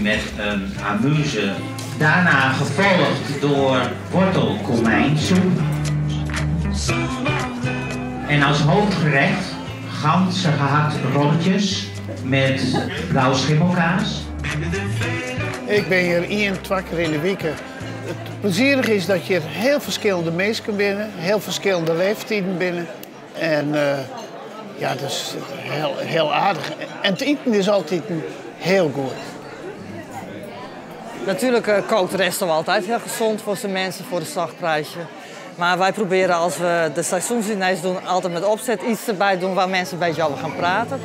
met een amuse. Daarna gevolgd door wortelkomijnsoep. En als hoofdgerecht ganse gehakt rolletjes met blauw schimmelkaas. Ik bin hjir ien, twa kear yn de wike. It plezierige is dat hjir hiel ferskillende minsken binne, hiel ferskillende leeftiden binne. En ja, dat is hiel, hiel aardich. En it iten is altyd hiel goed. Natuurlijk kookt de resto altijd heel gezond voor zijn mensen, voor de slagprijsje. Maar wij proberen als we de seizoensdiners doen, altijd met opzet iets erbij doen waar mensen een beetje over gaan praten.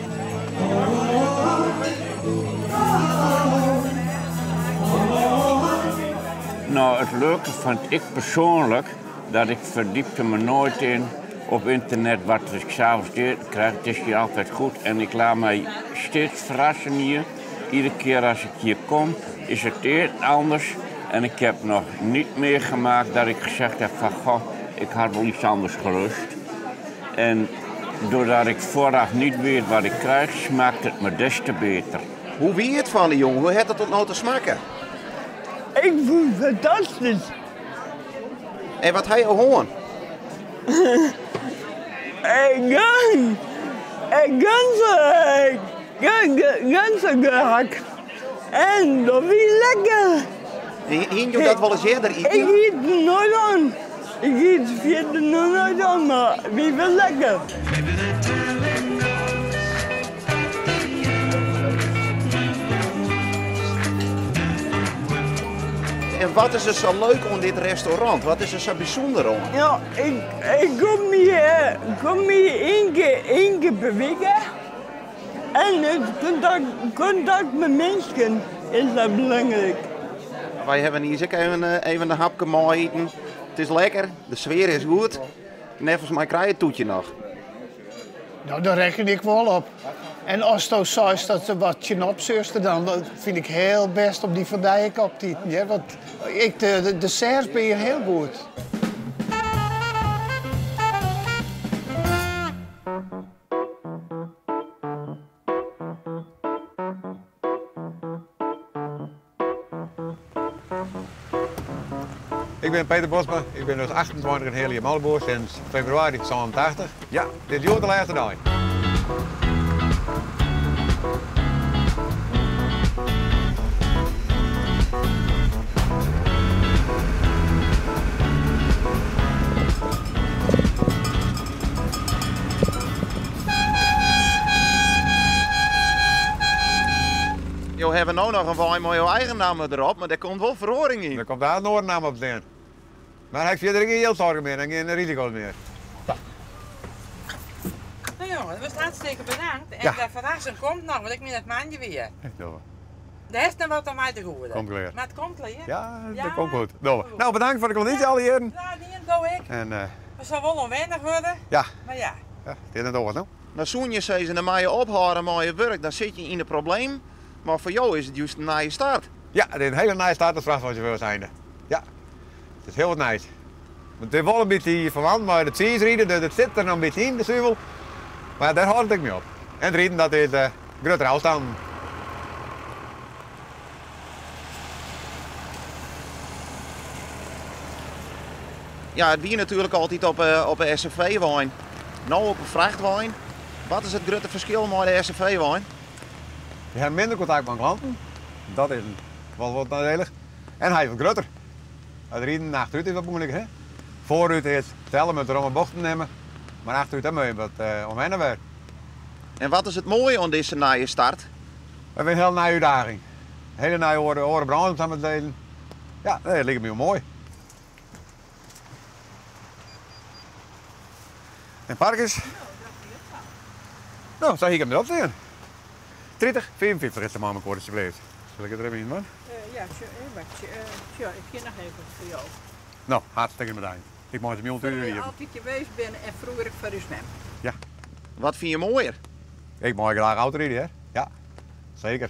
Nou, het leuke vind ik persoonlijk dat ik verdiepte me nooit in op internet wat ik s'avonds deed, krijg. Het is hier altijd goed en ik laat mij steeds verrassen hier. Iedere keer als ik hier kom, is het eerst anders. En ik heb nog niet meegemaakt dat ik gezegd heb van goh, ik had wel iets anders gerust. En doordat ik vooraf niet weet wat ik krijg, smaakt het me des te beter. Hoe wie het van de jongen? Hoe het dat tot nou te smaken? Ik vond het fantastisch. En wat hij hoorn? Ganzen gehakt. En dat is lekker. Hing je dat wel eens eerder eten? Ik eet het nooit aan. Ik eet het nog nooit aan, maar het is wel lekker. En wat is er zo leuk aan dit restaurant? Wat is er zo bijzonder aan? Ja, ik kom hier één keer per week. Hè. En het contact met mensen is dat belangrijk. Wij hebben hier ook even een hapje mooi eten. Het is lekker, de sfeer is goed. Nevens mij krijg je het toetje nog. Nou, daar reken ik wel op. En als het zo is dat ze wat chinopzuster dan, dat vind ik heel best om die van Dijk op te eten. Ja? Want de desserts ben hier heel goed. Ik ben Peter Bosma, ik ben dus 28 en heel moleboer sinds februari 82. Ja, dit is de laatste dag. Jo hebben nou nog een wijn met jouw eigen naam erop, maar daar komt wel verhoring in. Er komt daar een naam op staan. Maar hij heeft verder geen heel zorgen meer en geen risico's meer. Nou jongen, dat was hartstikke bedankt. En Ja. de verrassing komt nog, want ik ben het mandje weer. Doe. De is nog wat aan mij te goede. Komt klaar. Maar het komt klaar. Ja, Ja. dat komt goed. Doe. Nou, bedankt voor de conditie alle heren. Ja, die doe ik. En We zullen wel onwennig worden. Ja. Maar ja. Ja, het is het oor, nou. Nou, zoen je ze en dan je ophouden met je werk, dan zit je in een probleem. Maar voor jou is het juist een nieuwe start. Ja, het is een hele nieuwe start als vrachtwagenchauffeur zijnde. Ja, het is heel wat nice. Want het is wel een beetje verwant, maar het rijden, dat zit er nog een beetje in, de zuivel. Maar daar houd ik me op. En het rijden, dat is grotere afstand. Ja, het wie natuurlijk altijd op een S C V-wijn. Nou op een vrachtwijn. Wat is het grote verschil met de S C V-wijn? Je hebt minder contact met klanten. Dat is wel wat nadelig. En hij is wat groter. Het rijden achteruit is wat moeilijker. Hè? Vooruit is hetzelfde met erom een bocht te nemen. Maar achteruit dan moet je wat omheen weer. En wat is het mooie aan deze nieuwe start? We hebben een hele nieuwe uitdaging. Een hele nieuwe oren branche om samen te delen. Ja, dat lijkt me heel mooi. En Parkers? Nou, zou ik hem erop zien? 30, 54 is de mama koord, alsjeblieft. Zal ik het er even in, man? Ja, tja, ik heb nog even voor jou. Nou, hartstikke bedankt. Ik maak het me Voor hier. je altijd geweest ben en vroeger ik voor u zwem. Ja. Wat vind je mooier? Ik mag graag auto rijden, hè? Ja, zeker.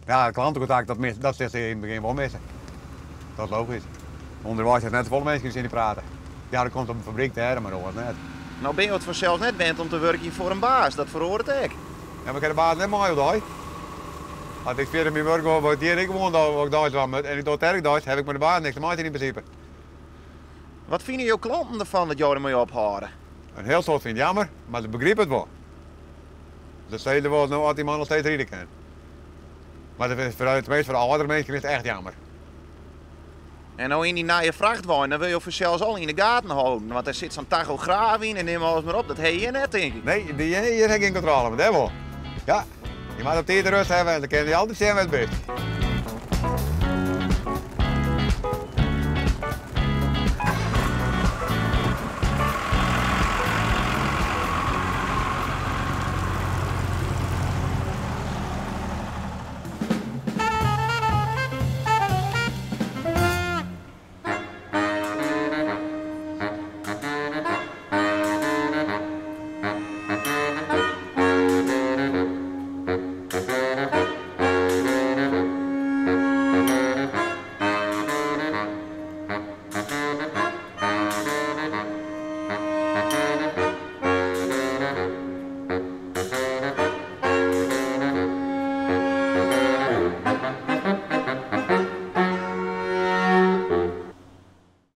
Ja, het klantencontact, dat zit in het begin wel missen. Dat is logisch. Onderwijs heeft net volle mensen die praten. Ja, dat komt op de fabriek te herren, maar dat hoort net. Nou ben je het vanzelf net bent om te werken voor een baas, dat verhoort ik. Ja, maar ik heb de baas net mooi op de. As ik fierder myn wurk wol, wat hjir ek gewoan wat ik deis dwaan moat en ik doch it elke deis, haw ik mei de baas niks te meitsjen yn prinsipe. Wat fine jo klanten derfan dat jo dermei ophâlde? In hiel soad fine it jammer, mar se begripe it wol. Se sizze wol, no as dy man noch steeds ride kin. Mar dat is foar, teminsten foar de âldere minsken is it echt jammer. En no yn dy nije frachtwein, dan wurde jo fansels al yn de gaten holden, want dêr sit sa'n tachograaf yn en nim alles mar op. Dat ha je hjir net, tink ik. Nee, dy hjir ha gjin kontrôle, mar dêr wol. Ja, je moatte op tiid rêst hawwe en dan kinne dy altyd sjen wêr't bist.